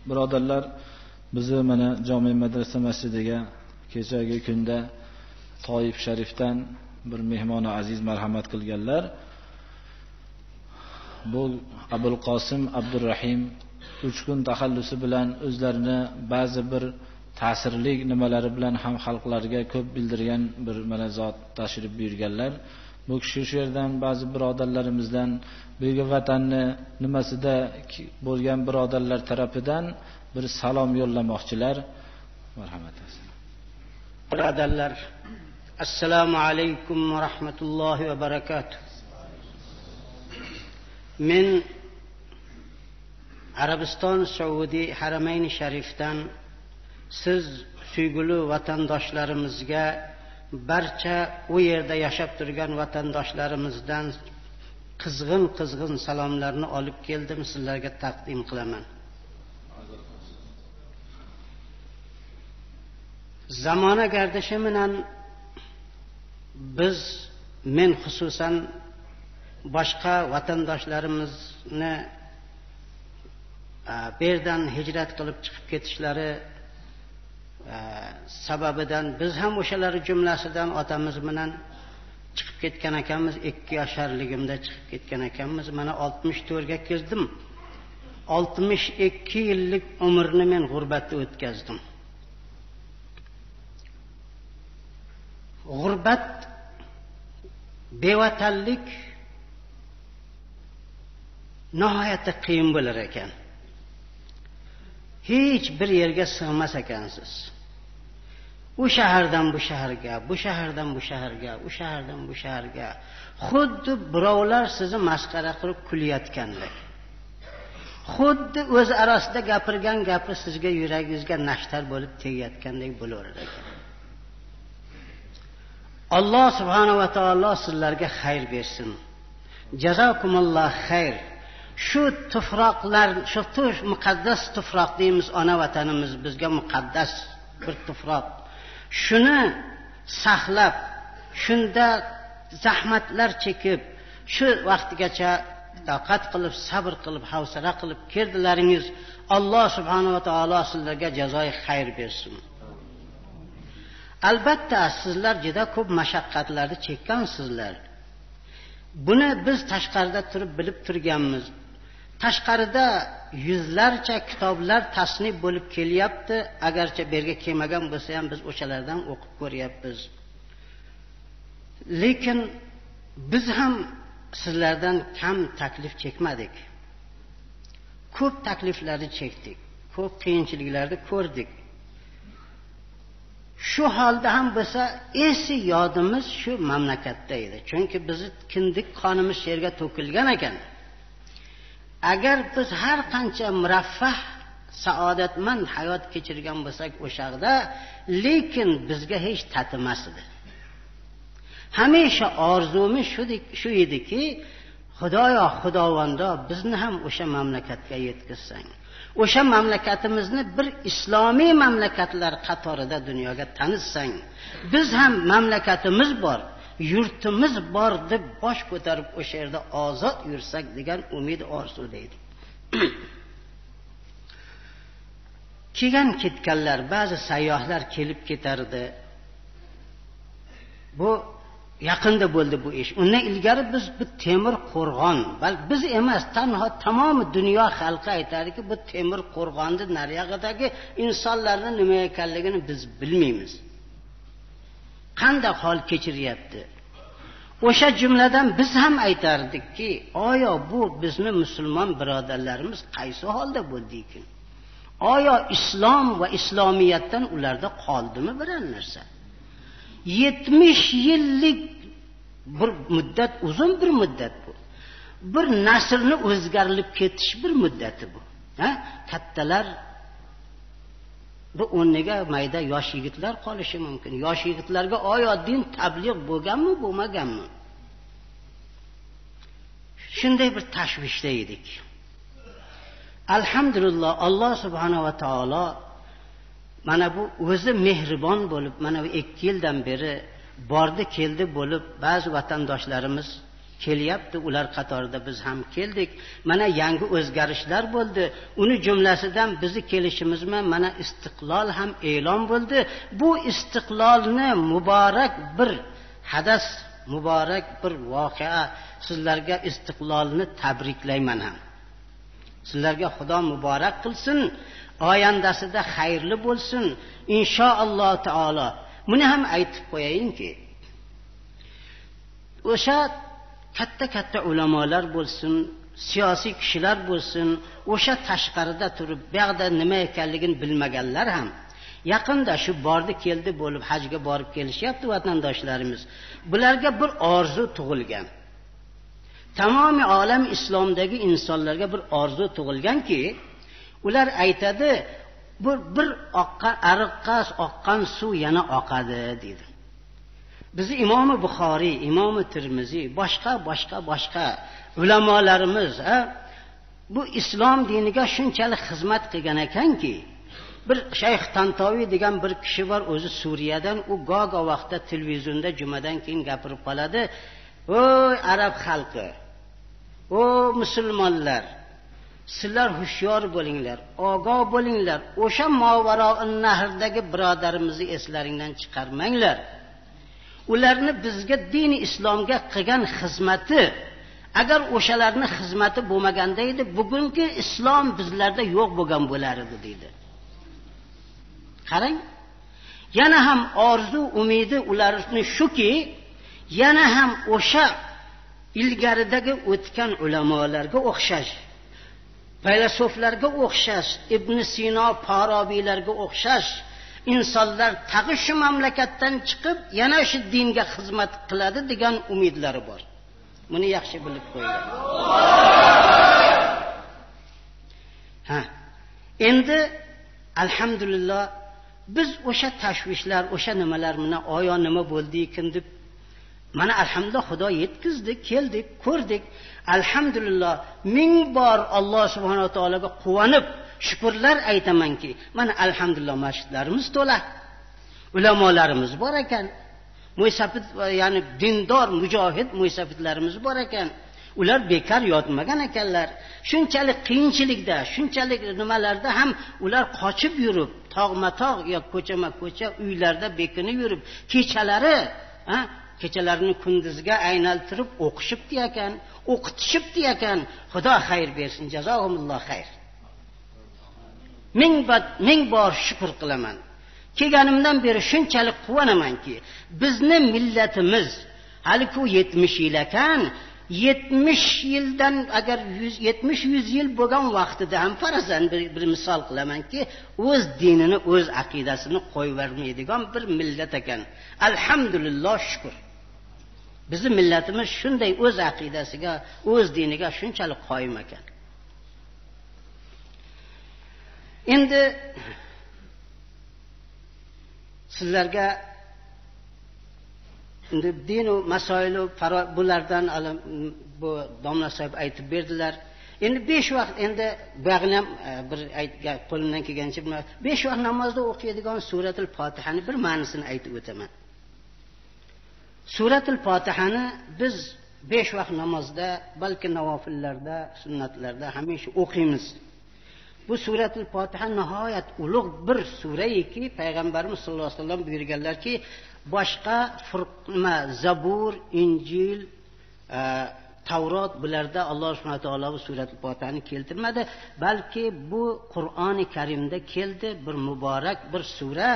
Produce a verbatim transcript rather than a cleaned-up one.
بۇرادەرلەر، بىزنى مانا جامع مەدرىسە مەسچىتىگە كېچىگى كۈندە تويىپ شەرىپتىن بىر مېھمانى ئەزىز مەرھەمەت قىلغانلار. بۇ ئەبۇل قاسىم ئابدۇرەھىم ئۈچ كۈن تەخەللۇسى بىلەن ئۆزلىرىنى بەزى بىر تەسىرلىك نېمىلىرى بىلەن ھەم خەلقلەرگە كۆپ بىلدۈرگەن بىر مانا زات تەشرىپ بۇيۇرغانلار. بۇ كىشى شۇ يەردىن بەزى بۇرادەرلىرىمىزدىن بۈگۈن ۋەتەننى نېمىسىدە بولغان بۇرادەرلەر تەرىپىدىن بىر سالام يوللىماقچىلار. مەرھەمەت. بۇرادەرلەر، ئەسسالامۇ ئەلەيكۇم ۋە رەھمەتۇللاھى ۋە بەرەكاتۇھ. مەن ئەرەبىستان سەئۇدى ھەرەمەينى شەرىفتىن سىز سۆيگۈلۈك ۋەتەنداشلىرىمىزغا، بارچە ئۇ يەردە ياشاپ تۇرغان ۋەتەنداشلىرىمىزدىن قىزغىن-قىزغىن سالاملارنى ئېلىپ كەلدىم، سىزلەرگە تەقدىم قىلىمەن. زامانا گەردىشى بىلەن بىز، مەن خۇسۇسەن، باشقا ۋەتەنداشلىرىمىزنى، ئە، بۇ يەردىن ھىجرەت قىلىپ چىقىپ كېتىشلىرى، ئە، سەۋەبىدىن بىز ھەم ئوشۇلار جۈملىسىدىن ئاتىمىز بىلەن چىقىپ كەتكەن ئىكەنمىز، ئىككى ياشارلىقىمدا چىقىپ كەتكەن ئىكەنمىز. مانا ئالتمىش تۆتكە كىردىم. ئالتمىش ئىككى يىللىق ئۆمۈرنى مەن غۇربەتتە ئۆتكۈزدۈم. غۇربەت، بىۋەتەنلىك ناھايىتى قىيىن بولار ئىكەن. ھېچ بىر يەرگە سىغماس ئىكەنسىز. ئۇ شەھەردىن بۇ شەھەرگە، بۇ شەھەردىن بۇ شەھەرگە، ئۇ شەھەردىن بۇ شەھەرگە. خۇددى بىراۋلار سىزنى مەسخىرە قىلىپ كۈلۈۋاتقاندەك. خۇددى ئۆز ئارىسىدا گەپىرگەن گەپى سىزگە، يۈرىكىڭىزگە نەشتەر بولۇپ تېگىۋاتقاندەك بولۇۋېرىدىكەن. ئاللا سۇبھانەھۇ ۋە تائالا سىزلەرگە خەير بەرسۇن. جازاكۇمۇللا خەير. شۇ تۇپراقلار، شۇ تۇ-، مۇقەددەس تۇپراق دەيمىز، ئانا ۋەتىنىمىز بىزگە مۇقەددەس بىر تۇپراق. شۇنى ساقلاپ، شۇنداق زەھمەتلەر چېكىپ، شۇ ۋاقىتقىچە تاقەت قىلىپ، سەۋر قىلىپ، ھەۋسىلە قىلىپ كىردىلەرىڭىز. ئاللا سۇبھانەھۇ ۋە تائالا سىزلەرگە جازايى خەير بەرسۇن. ئەلبەتتە، سىزلەر جۈدە كۆپ مەشەققەتلەرنى چەككەنسىزلەر. بۇنى بىز تاشقىرىدا تۇرۇپ بىلىپ تۇرغانمىز. تاشقىرىدا يۈزلەرچە كىتابلار تەسنىپ بولۇپ كېلىۋاتىدۇ. ئەگەرچە بۇ يەرگە كەلمىگەن بولسا ھەم بىز ئوشۇلاردىن ئوقۇپ كۆرۈۋاتىمىز. لېكىن بىز ھەم سىزلەردىن كەم تەكلىپ چەكمىدۇق. كۆپ تەكلىپلەرنى چەكتۇق. كۆپ قىيىنچىلىقلارنى كۆردۇق. شۇ ھالدا ھەم بولسا ئەسلى يادىمىز شۇ مەملىكەتتە ئىدى. چۈنكى بىزنىڭ كىندىك قانىمىز شۇ يەرگە تۆكۈلگەن ئىكەن. ئەگەر بىز ھەر قانچە مۇرەففەھ، سائادەتمەن ھايات كەچۈرگەن بولساق ئوشاقتا، لېكىن بىزگە ھېچ تەتمەس ئىدى. ھەمىشە ئارزۇمىز شۇ، شۇ ئىدىكى، خۇدايا، خۇداۋەندە، بىزنى ھەم ئوشا مەملىكەتكە يەتكۈزسەڭ. ئوشا مەملىكەتىمىزنى بىر ئىسلامىي مەملىكەتلەر قاتارىدا دۇنياغا تانىتساڭ. بىز ھەم مەملىكەتىمىز بار، يۇرتىمىز بار دەپ باش كۆتۈرۈپ ئوشۇ يەردە ئازاد يۈرسەك دېگەن ئۈمىد، ئارزۇ دەيدۇ. كېلگەن كەتكەنلەر، بەزى سەيياھلار كېلىپ كېتەردى. بۇ يېقىندا بولدى بۇ ئىش. ئۇندىن ئىلگىرى بىز بۇ تېمىر قورغان، بەلكى بىز ئەمەس، تەنھا تامامى دۇنيا خەلقى ئېيتاردىكى، بۇ تېمىر قورغاندا نارياغىدىكى ئىنسانلارنىڭ نېمە ئىكەنلىكىنى بىز بىلمەيمىز. قانداق ھال كەچۈرۈۋاتىدۇ؟ ئوشا جۈملىدىن بىز ھەم ئېيتاردۇقكى، ئايا بۇ بىزنىڭ مۇسۇلمان بۇرادەرلىرىمىز قايسى ھالدا بولدىكىن؟ ئايا ئىسلام ۋە ئىسلامىيەتتىن ئۇلاردا قالدىمۇ بىرەر نەرسە؟ يەتمىش يىللىق بىر مۇددەت، ئۇزۇن بىر مۇددەت بۇ. بىر نەسىلنى ئۆزگەرلىپ كېتىش بىر مۇددىتى بۇ. ھە؟ كاتتىلار، بۇ ئورنىغا مەيدە ياش يىگىتلەر قالىشى مۇمكىن. ياش يىگىتلەرگە ئايا دىن تەبلىغ بولغانمۇ، بولمىغانمۇ؟ شۇنداق بىر تەشۋىشتە ئىدۇق. ئەلھەمدۇلىللا، ئاللا سۇبھانەھۇ ۋە تائالا مانا بۇ ئۆزى مېھرىبان بولۇپ، مانا بۇ ئىككى يىلدىن بېرى باردى كەلدى بولۇپ، بەزى ۋەتەنداشلىرىمىز كېلىيەپتۇ، ئۇلار قاتارىدا بىز ھەم كەلدۇق. مانا يەڭگى ئۆزگىرىشلەر بولدى. ئۇنى جۈملىسىدىن بىزنى كېلىشىمىز بىلەن مانا ئىستىقلال ھەم ئېلان بولدى. بۇ ئىستىقلالنى مۇبارەك بىر ھەدەس، مۇبارەك بىر ۋەقە. سىزلەرگە ئىستىقلالنى تەبرىكلەيمەن ھەم. سىزلەرگە خۇدا مۇبارەك قىلسۇن، ئايەندىسىدە خەيرلىك بولسۇن، ئىنشائاللا تائالا. بۇنى ھەم ئېيتىپ قويايىنكى، ئوشا كاتتا-كاتتا ئۆلەمالار بولسۇن، سىياسىي كىشىلەر بولسۇن، ئوشا تاشقىرىدا تۇرۇپ، بۇياقتا نېمە ئىكەنلىكىنى بىلمىگەنلەر ھەم، يېقىندا شۇ باردى كەلدى بولۇپ، ھەجگە بارىپ كېلىشىپتۇ ۋەتەنداشلىرىمىز. بۇلارغا بىر ئارزۇ تۇغۇلغان. تامامى ئالەم ئىسلامدىكى ئىنسانلارغا بىر ئارزۇ تۇغۇلغانكى، ئۇلار ئېيتىدۇ، بۇ بىر ئاققان، ئېرىققا ئاققان سۇ يەنە ئاقىدۇ، دەيدۇ. بىز ئىمامى بۇخارىي، ئىمامى تىرمىزى، باشقا، باشقا، باشقا ئۆلەمالىرىمىز، ھە، بۇ ئىسلام دىنىگە شۇنچىلىك خىزمەت قىلغان ئىكەنكى، بىر شەيخ تانتاۋى دېگەن بىر كىشى بار، ئۆزى سۈرىيەدىن، ئۇ گاگا ۋاقىتتا تېلېۋىزىيوندا جۈمەدىن كېيىن گەپىرىپ قالىدۇ، ۋوي ئەرەب خەلقى، ۋو مۇسۇلمانلار، سىلەر ھوشيار بولۇڭلار، ئاگاھ بولۇڭلار، ئوشا ماۋارائۇن نەھردىكى بۇرادەرىمىزنى ئەسلىرىڭدىن چىقارماڭلار. ئۇلارنى بىزگە دىنى ئىسلامغا قىلغان خىزمىتى، ئەگەر ئوشالارنى خىزمىتى بولمىغاندا ئىدى، بۈگۈنكى ئىسلام بىزلەردە يوق بولغان بولار ئىدى، دەيدۇ. قاراڭ، يەنە ھەم ئارزۇ ئۈمىدى ئۇلارنى شۇكى، يەنە ھەم ئوشا ئىلگىرىدىكى ئۆتكەن ئۆلەمالارغا ئوخشاش، پەيلەسوفلارغا ئوخشاش، ئىبن سىنا، پارابىيلارغا ئوخشاش ئىنسانلار تېخى شۇ مەملىكەتتىن چىقىپ، يەنە شۇ دىنگە خىزمەت قىلىدۇ دېگەن ئۈمىدلىرى بار. بۇنى ياخشى بىلىپ قويۇڭ. ھە. ئەمدى، ئەلھەمدۇلىللا، بىز ئوشا تەشۋىشلەر، ئوشا نېمىلەر، مانا ئايا نېمە بولدىكىن دەپ، مانا ئەلھەمدۇلىللا، خۇدا يەتكۈزدى، كەلدى، كۆردى. ئەلھەمدۇلىللا، مىڭ بار ئاللا سۇبھانەھۇ ۋە تائالاغا قۇۋانىپ، شۈكۈرلەر ئېيتىمەنكى، مانا ئەلھەمدۇلىللا، مەسچىتلىرىمىز تولا. ئۆلەمالىرىمىز بار ئىكەن. مۇسەپپىت، يەنى دىندار، مۇجاھىد مۇسەپپىتلىرىمىز بار ئىكەن. ئۇلار بىكار ياتمىغان ئىكەنلەر. شۇنچىلىك قىيىنچىلىكتا، شۇنچىلىك نېمىلەردە ھەم ئۇلار قاچىپ يۈرۈپ، تاغما تاغ يا كوچىما كوچا ئۆيلەردە بېكىنىپ يۈرۈپ، كېچىلىرى، ھە، كېچىلەرنى كۈندۈزگە ئايلانتۇرۇپ ئوقۇشۇپتى ئىكەن، ئوقۇتۇشۇپتى ئىكەن. خۇدا خەير بەرسۇن، جازاھۇمۇللا خەير. مىڭ بار، مىڭ بار شۈكۈر قىلىمەن. كەلگىنىمدىن بېرى شۇنچىلىك قۇۋانىمەنكى، بىزنى مىللىتىمىز، ھېلىقى يەتمىش يىل ئىكەن، يەتمىش يىلدىن ئەگەر يۈز، يەتمىش، يۈز يىل بولغان ۋاقتىدا ھەم پەرەزەن بىر، بىر مىسال قىلىمەنكى، ئۆز دىنىنى، ئۆز ئەقىدىسىنى قويۇۋەرمەيدىغان بىر مىللەت ئىكەن. ئەلھەمدۇلىللا، شۈكۈر. بىزنىڭ مىللىتىمىز شۇنداق ئۆز ئەقىدىسىگە، ئۆز دىنىگە شۇنچىلىك قايىل ئىكەن. ئەمدى سىزلەرگە ئەمدى دىنۇ ماسائىلۇ پارا-، بۇلاردىن ئالىم، بۇ داملا ساھىب ئېيتىپ بەردىلەر. ئەمدى بەش ۋاقىت، ئەمدى بەغنەم، ئە، بىر ئېيت-، قولۇمدىن كەلگەنچە بىر بەش ۋاقىت نامازدا ئوقۇيدىغان سۈرەتۇل پاتىھەنى بىر مەنىسىنى ئېيتىپ ئۆتىمەن. سۈرەتۇل پاتىھەنى بىز بەش ۋاقىت نامازدا، بەلكى ناۋاپىللەردە، سۈننەتلەردە ھەمىشە ئوقۇيمىز. بۇ سۈرەتۇل پاتىھە ناھايەت ئۇلۇغ بىر سۈرەكى، پەيغەمبەرىمىز ساللاللاھۇ ئەلەيھى ۋەسەللەم بۇيرۇغانلاركى، باشقا فۇرق-، نېمە، زەبۇر، ئىنجىل، ئە، تەۋرات، بۇلاردا ئاللا سۇبھانەھۇ ۋە تائالا بۇ سۈرەتۇل پاتىھەنى كەلتۈرمىدى. بەلكى بۇ قۇرئانى كەرىمدە كەلدى، بىر مۇبارەك بىر سۈرە.